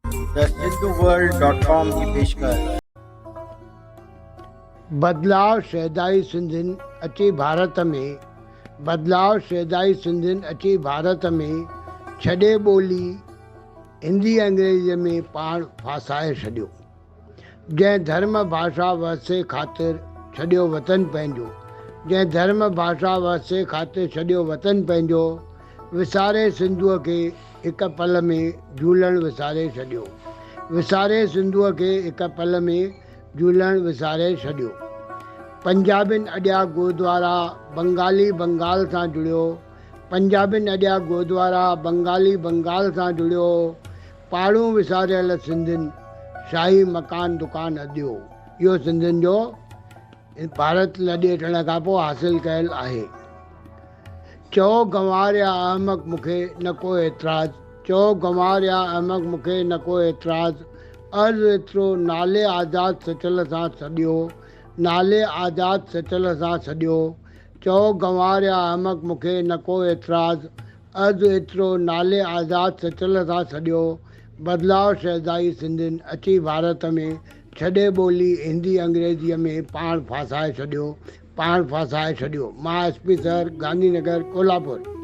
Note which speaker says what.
Speaker 1: The Sindhu world dot com جي پيشڪش.
Speaker 2: بدلاء شيدائي سنڌين اچي ڀارت ۾، بدلاء شيدائي سنڌين اچي ڀارت ۾، ڇڏي ٻولي هندي انگريزيء ۾ پاڻ ڦاسائي ڇڏيو. جنهن ڌرم ڀاشا ورثي خاطر ڇڏيو وطن پنهنجو، جنهن ڌرم ڀاشا ورثي خاطر ڇڏيو وطن پنهنجو، وساري سنڌوء کي هڪ پل ۾ جهولڻ وساري ڇڏيو، وساري سنڌوء کي هڪ پل ۾ جهولڻ وساري ڇڏيو. پنجابين اڏيا گوردوارا، بنگالي بنگال سان جڙيو، پنجابين اڏيا گوردوارا، بنگالي بنگال سان جڙيو، پاڙون وساريل سنڌين شاهي مڪان دڪان اڏيو. اهو سنڌين جو ڀارت لڏي اچڻ کان پوء حاصل ڪيل آهي. چئو گنوار يا احمق مون کي نه ڪو اعتراض، چئو گنوار يا احمق مون کي نه ڪو اعتراض، عرض ايترو نالي آزاد سچل سان سڏيو، نالي آزاد سچل سان سڏيو، چئو گنوار يا احمق مون کي نه ڪو اعتراض، عرض ايترو نالي آزاد سچل سان سڏيو، بدلاء شهزائي سنڌين اچي ڀارت ۾ ڇڏي ٻولي هندي انگريزيء ۾ پاڻ ڦاسائي ڇڏيو، پاڻ ڦاسائي ڇڏيو. مان S P sir, Gandhi Nagar, Kolhapur.